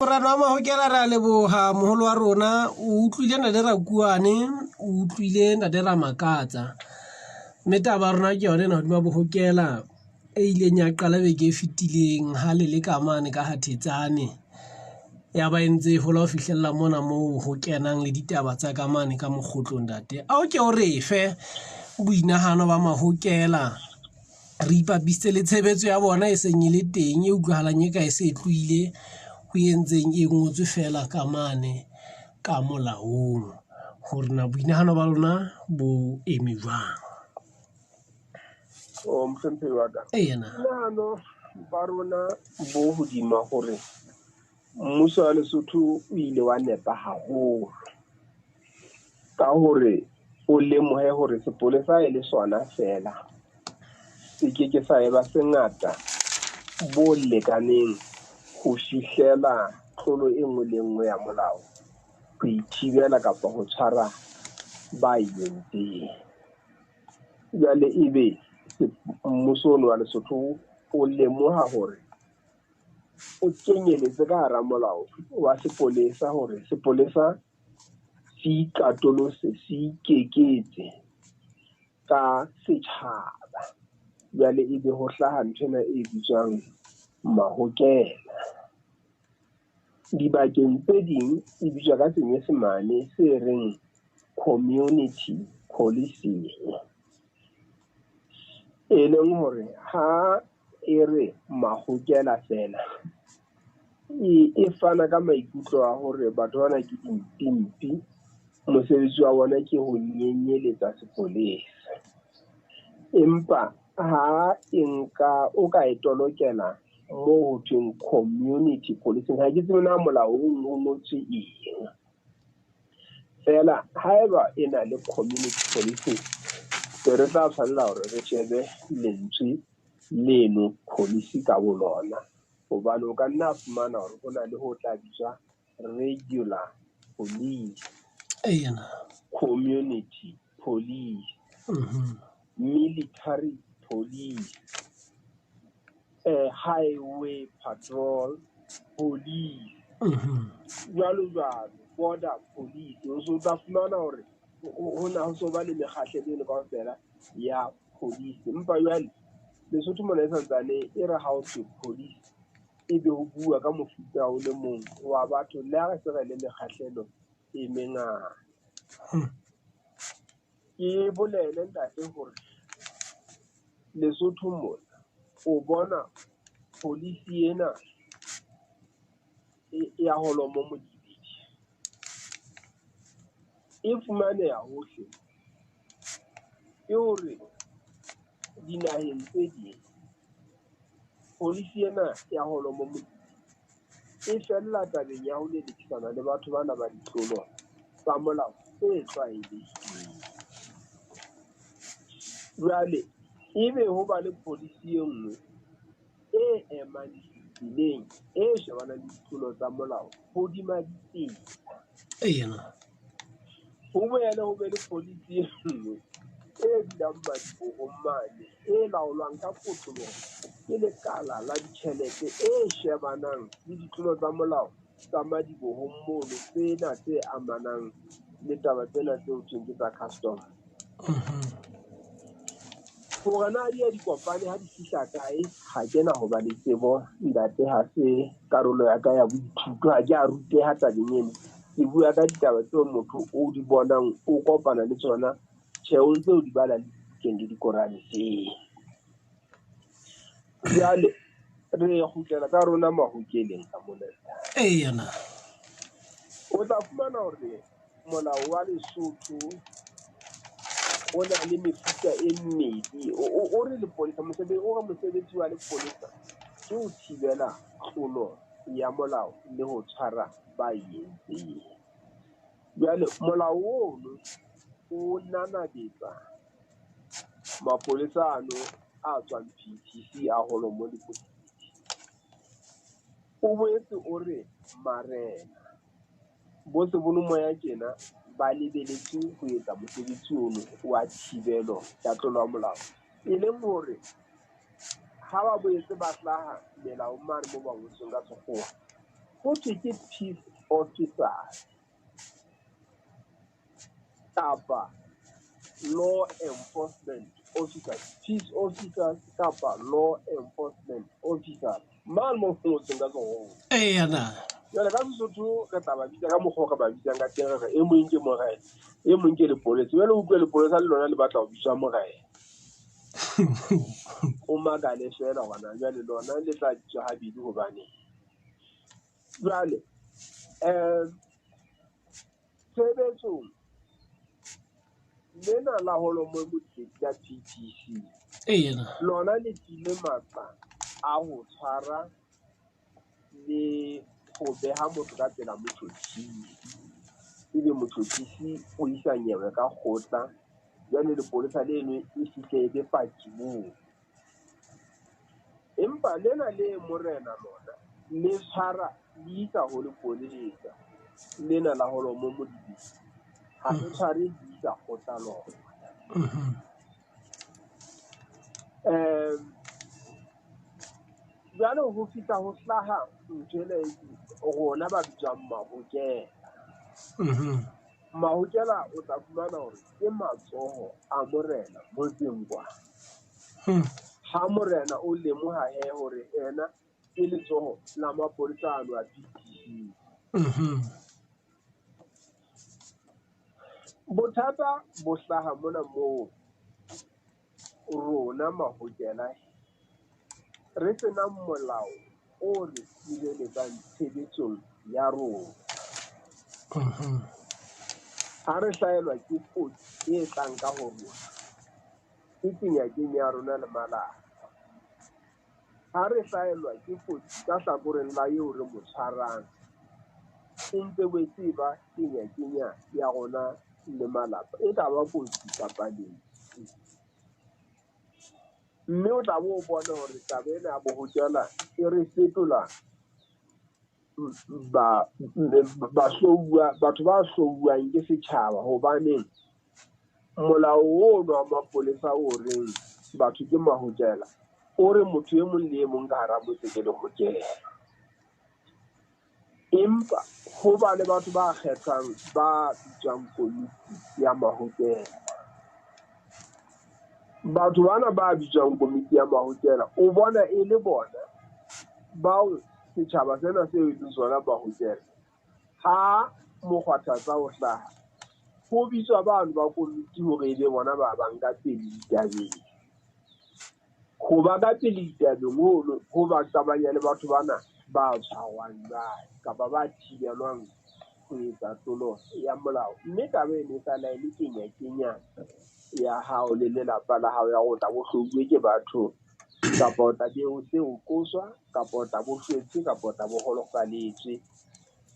Morena wa Mahokela, re a leboha moholo wa rona. O utlwile ntate Rakuane, o utlwile ntate Ramakatsa. Mme taba ya rona ke yona ena hodima bohokela e ileng ya qala beke e fetileng ha le le ka mane ka ha Thetsane. Ya ba e ntse e hola ho fihlella mona moo ho kenang le ditaba tsa ka mane ka mokgotlong ntate. A o ke o re fe boinahano ba Mahokela re ipapisitse le tshebetso ya bona e seng e le teng e utlwahalang e ka e se e tlohile ho entseng e ngotswe feela ka mane ka molaong hore na boinahano ba lona bo eme jwang. O mohlomphehi wa ka. Eena. Boinahano ba rona bo hodima hore mmuso wa Lesotho o ile wa nepa haholo ka hore o lemohe hore sepolesa e le sona feela se ke ke sa eba sengata bo lekaneng ho fihlela tlolo e nngwe le nngwe ya molao ho ithibela kapa ho tshwara ba e entseng. Jwale ebe mmuso ono wa Lesotho o lemoha hore o kenyeletse ka hara molao wa sepolesa hore sepolesa se ikatolose, se ikeketse ka setjhaba. Jwale ebe ho hlaha nthwena e bitswang mahokela. Dibakeng tse ding e bitswa ka senyesemane se reng community policing. E leng hore ha e re mahokela feela e fana ka maikutlo a hore batho bana ke dimpimpi, mosebetsi wa bona ke ho nyenyeletsa sepolesa. Empa ha e nka o ka e tolokela moo ho thweng community policing, ha ke tsebe na molao o ngotswe eng. Feela haeba e na le community policing, be re tla tshwanela hore re shebe lentswe leno policy ka bolona hobane o ka nna fumana hore ho na le ho tla bitswa regular police, Eena. community police, military police, highway patrol police, jwalo jwalo, border police. O so tla fumana hore ho na ho so ba le mekgahlelo eno kaofela ya police. Empa jwale Lesotho mona e santsane e re ha ho thwe police ebe ho bua ka mofuta o le mong wa batho le ha re se re le mekgahlelo e mengata. Ke bolele ntate hore Lesotho mona o bona police ena ya Holomo Modibedi e fumaneha hohle. Ke hore dinaheng tse ding police ena ya Holomo Modibedi e fella tabeng ya ho lelekisana le batho bana ba ditlolo tsa molao tse tlwaelehileng. Jwale ebe ho ba le police e nngwe e emang tseleng e shebanang le ditlolo tsa molao hodima ditsela. Eena. Ho boele ho be le police e nngwe e dulang madibohong mane e laolwang ka kotloloho ke lekala la ditjhelete e shebanang le ditlolo tsa molao tsa madibohong mono tsena tse amanang le taba tsena tse ho thweng ke tsa custom. Hore na di ya di kopane ha di fihla kae, ha ke na ho ba le tsebo ntate, ha se karolo ya ka ya boithuto, ha ke a ruteha tabeng ena. Ke bua ka ditaba tseo motho o di bonang o kopana le tsona tjhe, o ntse o di bala le dibukeng le dikoranteng. Jwale re kgutlela ka rona mahokeleng ka mona. Eena. O tla fumana hore molao wa Lesotho o na le mefuta e mmedi. O re lepolesa mosebetsi, o re mosebetsi wa lepolesa ke ho thibela tlolo ya molao le ho tshwara ba entseng. Jwale molao ono o nanabetsa mapolesa ano a tswang PTC a Holomo le Modibedi. O boetse o re marena bo sebonomoya tjena ba lebeletse ho etsa mosebetsi ono wa thibelo ya tlolo ya molao, e leng hore ha ba boetse ba hlaha melaong mane mo ba ngotsweng ka sekgowa. Ho thwe ke peace officers kapa law enforcement officers, peace officers kapa law enforcement officers. Mane mo ho ngotsweng ka sekgowa. Eya na. Jwale ka Sesotho re tla ba bitsa ka mokgwa o re ba bitsang ka teng, re re e mong ke morena, e mong ke lepolesa. Jwale o utlwe lepolesa le lona le batla ho bitswa morena. O makale feela hore na jwale lona le tla bitswa habedi hobaneng. Jwale tshebetsong lena la Holomo Motsepe la PTC Eya. lona le file matla a ho tshwara le ho beha motho ka pela motjhotjhisi, ebe motjhotjhisi o isa nyewe ka kgotla. Jwale lepolesa leno e fihle e be paki moo. Empa lena le morena lona le tshwara le isa ho lepolesa lena la Holomo Motsepe, ha le tshware le isa kgotla lona. Jwale ho fihla ho hlaha ntho ena e rona ba bitswang mahokela. Mahokela o tla fumana hore ke matsoho a morena motseng kwa. Ha morena o lemoha he hore ena ke letsoho la mapolesa ano a PTC. Bothata bo hlaha mona moo rona mahokela re senang molao o re sireletsang tshebetsong ya rona. Ha re hlahelwa ke kotsi e tlang ka ho rona, ke kenyakeng ya rona le malapa. Ha re hlahelwa ke kotsi ka hlakoreng la eo re mo tshwarang, e ntse boetse e ba kenyakenya ya rona le malapa. E ka ba kotsi kapa lefu. Mme o tla bo o bona hore taba ena ya bohokela e re fetola batho ba hlouwang ke setjhaba, hobane molao ono wa mapolesa o reng batho ke mahokela, o re motho e mong le e mong ka hara motse ke lehokela. Empa ho ba le batho ba kgethwang ba bitswang komiti ya mahokela. Batho bana ba bitswang komiti ya mahokela, o bona e le bona bao setjhaba sena seo e leng sona mahokela. Ha mokgwathatsa o hlaha, ho bitswa bano ba komiti hore e be bona ba bang ka pele ditabeng. Ho ba ka pele ditabeng hono, ho ba qabanya le batho bana ba tshwarwang jwale kapa ba thibelwang ho etsa tlolo ya molao. Mme taba eno e sala e le kenya-kenya ya hao le lelapa la hao ya hore o tla bo hlouwe ke batho, kapa o tla be o se o qoswa, kapa o tla bo shwetse, kapa o tla bo holofaletswe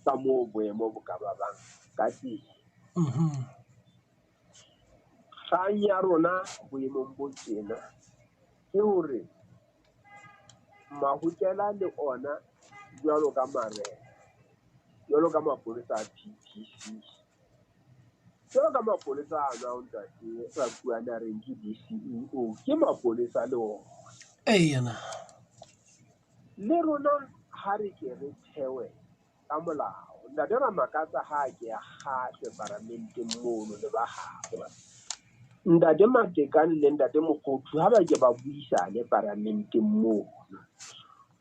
ka moo boemo bo ka ba bang ka teng. Kgang ya rona boemong bo tjena ke hore mahokela le ona jwalo ka marena, jwalo ka mapolesa a PTC, jwalo ka mapolesa ano a ntate Rakuana a reng ke DCEO, ke mapolesa le ona. Eya na. Le rona ha re ke re thewe ka molao. Ntate Ramakatsa ha ke a kgahlwe paramenteng mono le ba habo. Ntate Matekane le ntate Mokgothu ha ba ke ba buisane paramenteng mono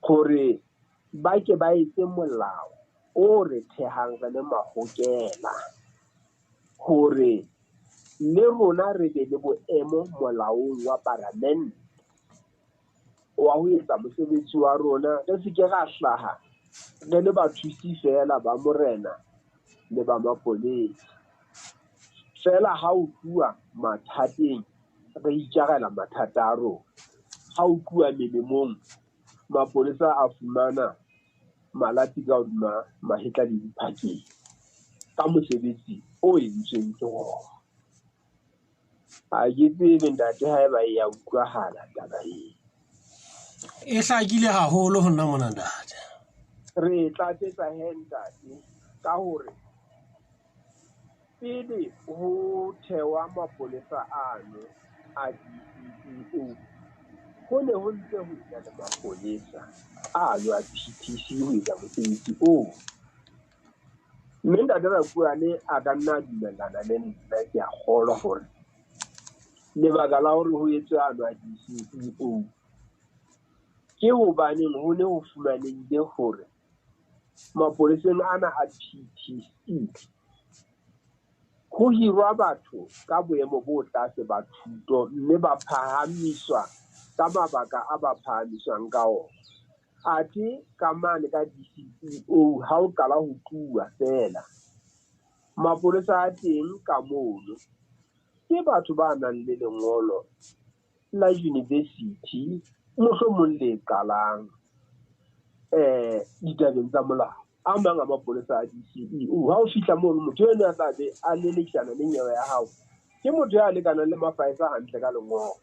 hore ba ke ba etse molao o re thehang re le mahokela, hore le rona re be le boemo molaong wa paramente wa ho etsa mosebetsi wa rona, re se ke ra hlaha re le bathusi feela ba morena le ba mapolesa. Feela ha o tluwa mathateng, re itjarela mathata a rona. Ha o tluwa melemong, mapolesa a fumana malapi ka hodima mahetla le diphakeng ka mosebetsi o entsweng ke ona. Ha ke tsebe ntate haeba e ya utlwahala taba eo. E hlakile haholo ho nna mona ntate. Re tlatsetsa he ntate ka hore pele ho thewa mapolesa ano a DCEO, Ho ne ho ntse ho ena le mapolesa ano a PTC ho etsa mosebetsi oo. Mme Ntate Rakuane a ka nna a dumellana le nna, ke a kgolwa hore lebaka la hore ho etswe ano a DCEO ke hobaneng ho ne ho fumanehile hore mapoleseng ana a PTC ho hirwa batho ka boemo bo tlase ba thuto mme ba phahamiswa ka mabaka a ba phahamiswang ka ona. Athe ka mane ka DCEO ha o qala ho tluwa feela, mapolesa a teng ka mono ke batho ba nang le lengolo la university, mohlomong le qalang ditabeng tsa molao. A mang a mapolesa a DCEO ha o fihla mono, motho eno a tla be a lelekisana le nyewe ya hao ke motho ya lekanang le mafaesa hantle ka lengolo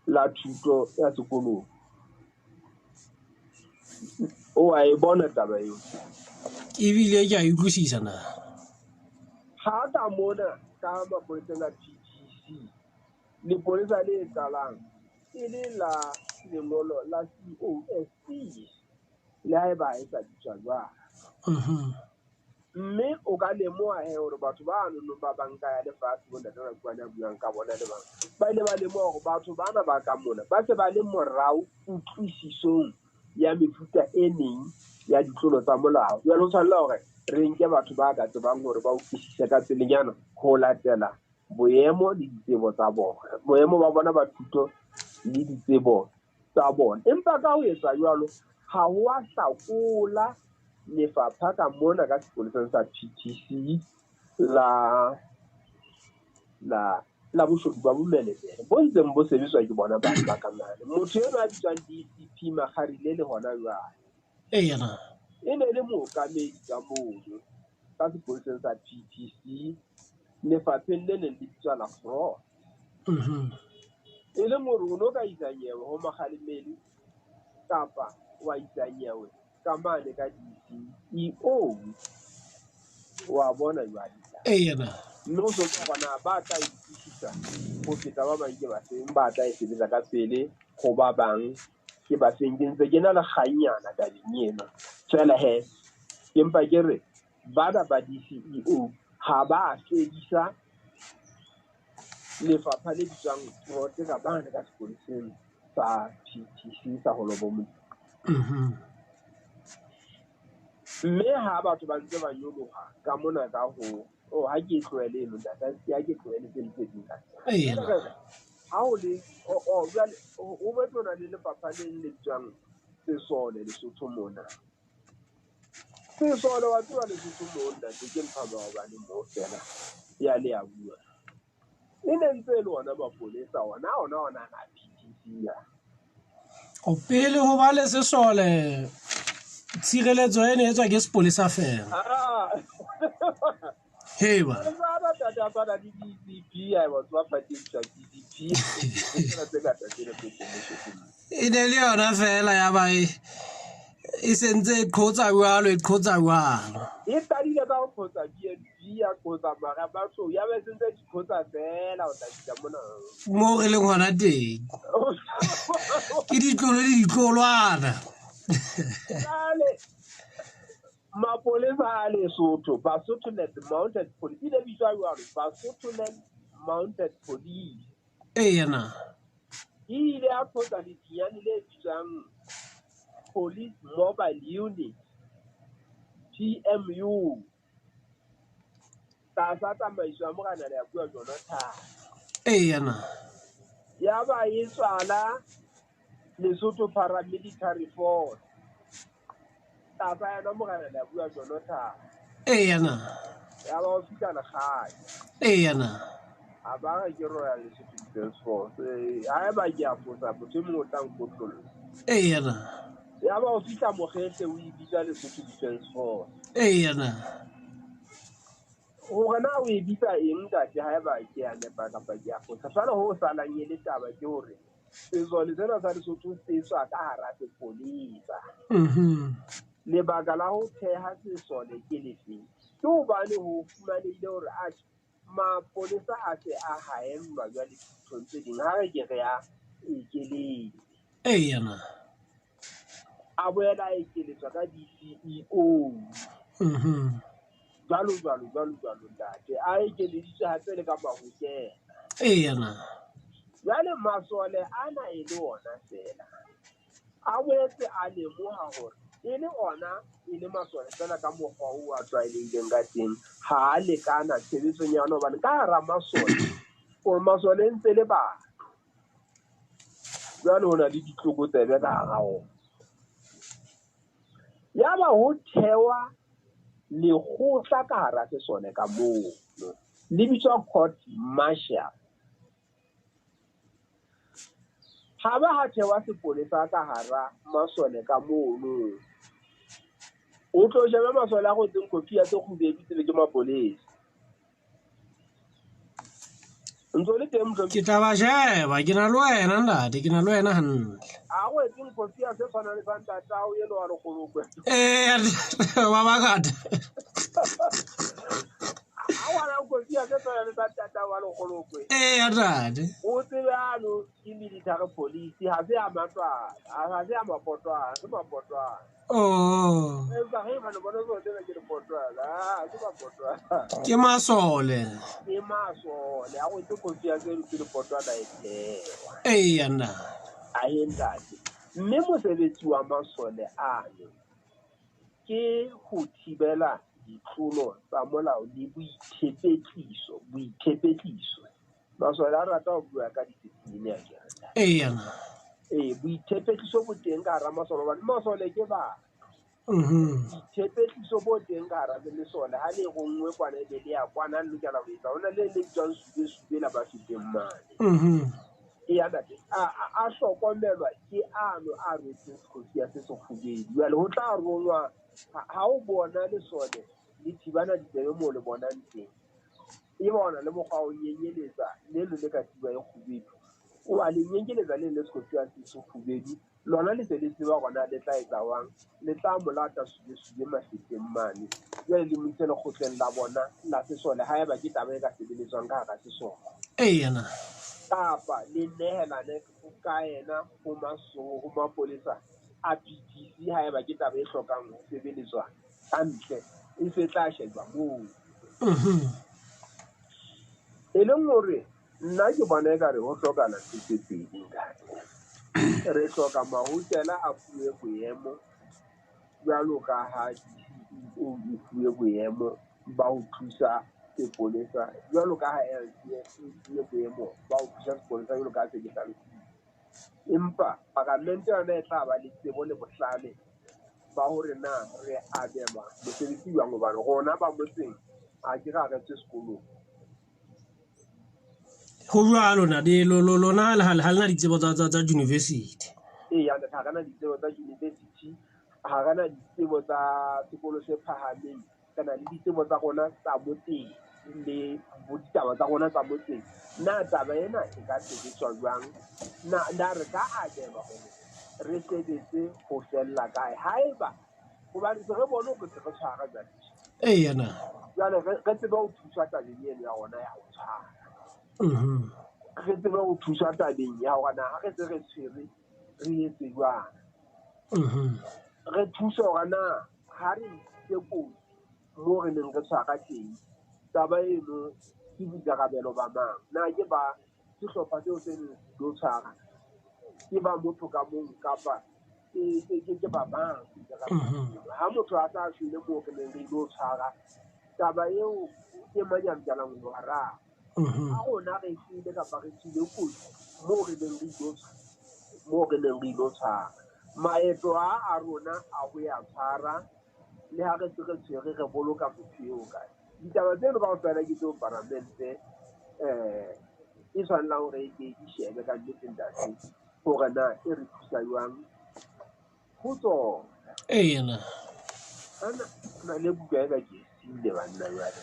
la thuto ya sekolong. O a e bona taba eo? Ebile ke a e utlwisisa na. Ha ka mona ka mapoleseng a PTC, lepolesa le qalang e le la lengolo la COSC, le haeba e sa bitswa jwalo. Mme o ka lemoha he hore batho ba nonong ba banka ya lefatshe bo Ntate Rakuane a buang ka bona le bang, ba ile ba lemoha hore batho bana ba ka mona ba se ba le morao kutlwisisong ya mefuta e meng ya ditlolo tsa molao. Jwale ho tshwanela hore re nke batho ba ka tsebang hore ba utlwisise ka pelenyana ho latela boemo le ditsebo tsa bona, boemo ba bona ba thuto le ditsebo tsa bona. Empa ka ho etsa jwalo ha ho a hlakola lefapha ka mona ka sepoleseng sa PTC la la la boshodu ba bomelebele bo ntseng bo sebetswa ke bona batho ba ka mane. Motho enwa a bitswang DCP Makgarile le hona jwale Eya. e ne le mookamedi ka mono ka sepoleseng sa PTC lefapheng le neng le bitswa la fraud. E leng hore o no ka isa nyewe ho Makgalemele kapa wa isa nyewe ka mane ka DCEO. Wa bona jwale. Eya. Mme o so tseba na ba tla utlwisisa ho feta ba bang ke ba feng, ba tla e sebetsa ka pele ho ba bang ke ba feng. Ke ntse ke na le kganyana tabeng ena. Feela he, empa ke re bana ba DCEO ha ba fedisa lefapha le bitswang fraud ka bana ka sepoleseng sa PTC sa Holobo. Mme ha batho ba ntse ba nyoloha ka mona ka ho oh ha ke tlohele eno ntate, ha ke tlohele tse tse ding. Eya. Ha o le o jwale o boetse o na le lefapha le le bitswang sesole Lesotho mona. Sesole wa tseba Lesotho mo ntate ke mpha maobane mo fela ya le ya bua. E ne ntse e le ona mapolesa ona ona ona na PTC ya. O pele ho ba le sesole tshireletso e ne etswa ke sepolesa fela. Ah. Heba. Ba tata ba di DCP ya ba tswa patisa DCP. Tse ngata tsena tse teng Lesotho. E ne le yona fela ya ba e sentse e qhotsa jwalo, e qhotsa jwalo. E qadile ka ho qhotsa BNP, ya qhotsa mara batho, ya ba sentse di qhotsa fela ho tla fihla mona. Mo re leng hona teng. Ke ditlolo le ditlolwana. Jwale mapolesa a Lesotho, Basotholand Mounted Police, e ne bitswa jwalo, Basotholand Mounted Police. Eya na. E ile ya qhotsa ledinyane le bitswang Police Mobile Unit, PMU, tlasa tsamaiso ya Morena Leabua Jonathan. Eya na. Ya ba e tswala Lesotho Paramilitary Force, tlasa yena Morena Leabua Jonathan. Eya na. Ya ba o fihla lekgale. Eya na. A ba re ke Royal Lesotho Defence Force. Haeba ke a fosa, motho e mong o tla nkotlolla. Eya na. Ya ba o fihla Mokgehle o e bitsa Lesotho Defence Force. Eya na. Hore na o e bitsa eng ntate, haeba ke a nepa kapa ke a fosa. Jwale ho salang e le taba ke hore sesole sena sa Lesotho se tswa ka hara sepolesa. Lebaka la ho theha sesole ke lefe? Ke hobane ho fumanehile hore atjhe mapolesa a se a haellwa jwale dinthong tse ding. Ha re ke re a ekeletse. Eya na. A boela a ekeletswa ka di-C_E_O. Jwalo jwalo jwalo jwalo ntate. A ekeleditswe hape le ka mahokela. Eya na. Jwale masole ana e le ona feela. A boetse a lemoha hore e le ona e le masole feela ka mokgwa oo a tlwaelehileng ka teng, ha a lekana tshebetsong ya ona hobane ka hara masole, hore masole e ntse le batho. Jwale ho na le ditlokotsebe ka hara ona. Yaba ho thewa lekgotla ka hara sesole ka mono, le bitswa court martial. Ha ba ha thewa sepolesa ka hara masole ka mono. O tlo shebe masole a rwetseng kofi ya tse kgubedu tsebe ke mapolesa. Ntso le teng mohlomong? Ke tla ba sheba, ke na le wena ntate, ke na le wena hantle. A rwetseng kofi ya se tshwanang le sa ntatao eno wa lekgolokwe. Ee, ba bangata. A ngwana kofi ya se tshwanang le sa ntatao wa lekgolokwe. Ee, ntate. O tsebe ano ke military police, ha se ya matlwana, ha se ya mapotwana, ha se mapotwana. Oh. Empa ge bana bona so tsena ke lepotwana, ha se mapotwana. Ke masole. Ke masole, a go tse kofi ya tseno ke lepotwana e thewa. Eya nna. A he ntate. Mme mosebetsi wa masole ano ke ho thibela ditlolo tsa molao le boithepetliso, boithepetliso. Masole a rata ho bua ka disipline akere. Eya na. Ee, boithepetliso bo teng ka hara masole hobane masole ke batho. Boithepetliso bo teng ka hara lesole ha le ronngwe kwana ebe le ya kwana le lokela ho etsa. Ho na le le bitswang sube sube la ba feteng mane. Eya ntate, a hlokomelwa ke ano a rwetseng sekofi ya se sekgubedu. Jwale ho tla rongwa ha o bona lesole le thibana ditsebe moo le bonang teng. E bona le mokgwa o nyenyeletsa leno le katiba e kgubedu. O a le nyenyeletsa le le sekofi ya se sekgubedu. Lona le se le tseba hore na le tla etsa jwang, le tla mo lata sube sube mahlekeng mane. Jwale le mo ise lekgotleng la bona la sesole haeba ke taba e ka sebeletswang ka hara sesole. Eya na. Kapa le nehelane ka yena ho ho mapolesa a P_T_C haeba ke taba e hlokang ho sebeletswa ka ntle, e se tla shejwa moo. E leng hore nna ke bona ekare ho hlokahala ntho tse pedi ntate. Re hloka mahokela a fuwe boemo jwalo ka ha D_C_E_O e fuwe boemo ba ho thusa sepolesa, jwalo ka ha L_T_F e fuwe boemo ba ho thusa sepolesa jwalo ka ha se ke hlalositse. Empa paramente yona e tla ba le tsebo le bohlale ba hore na re abelwa mosebetsi jwang hobane rona ba motseng ha ke ra re tswe sekolong. Ho jwalo ntate, lona ha le na ditsebo tsa university. Eya ntate, ha re na ditsebo tsa university, ha re na ditsebo tsa sekolo se phahameng, re na le ditsebo tsa rona tsa motseng le ditaba tsa rona tsa motseng. Na taba ena e ka sebetswa jwang? Na re ka abelwa hore re sebetse ho fella kae? Haeba hobane se re bone hore se re tshwara jwale. Eya na. Jwale re tsebe ho thuswa tabeng eno ya rona ya ho tshwara. Re tsebe ho thuswa tabeng ya hore na ha re se re tshwere re etse jwang. Re thuse hore na ha re ntshitse kotsi moo re neng re tshwara teng, taba eno ke boikarabelo ba mang? Na ke ba sehlopha seo se neng se tlo tshwara? Ke ba motho ka mong kapa ke ba bang? Ha motho a sa shwele moo re neng re ilo tshwara, taba eo ke mang ya lokelang ho araba? Ha rona re shwele kapa re tswile kotsi moo re neng re ilo moo re neng re ilo tshwara. Maeto a rona a ho ya tshwara le ha re se re tshwere re boloka motho eo kae. Ditaba tseno kaofela ke tseo paramente e tshwanelang hore e ke di shebe ka nnete ntate hore na e re thusa jwang ho tsona. Eya na. Ana na le buka e ka ke e siile banna jwale.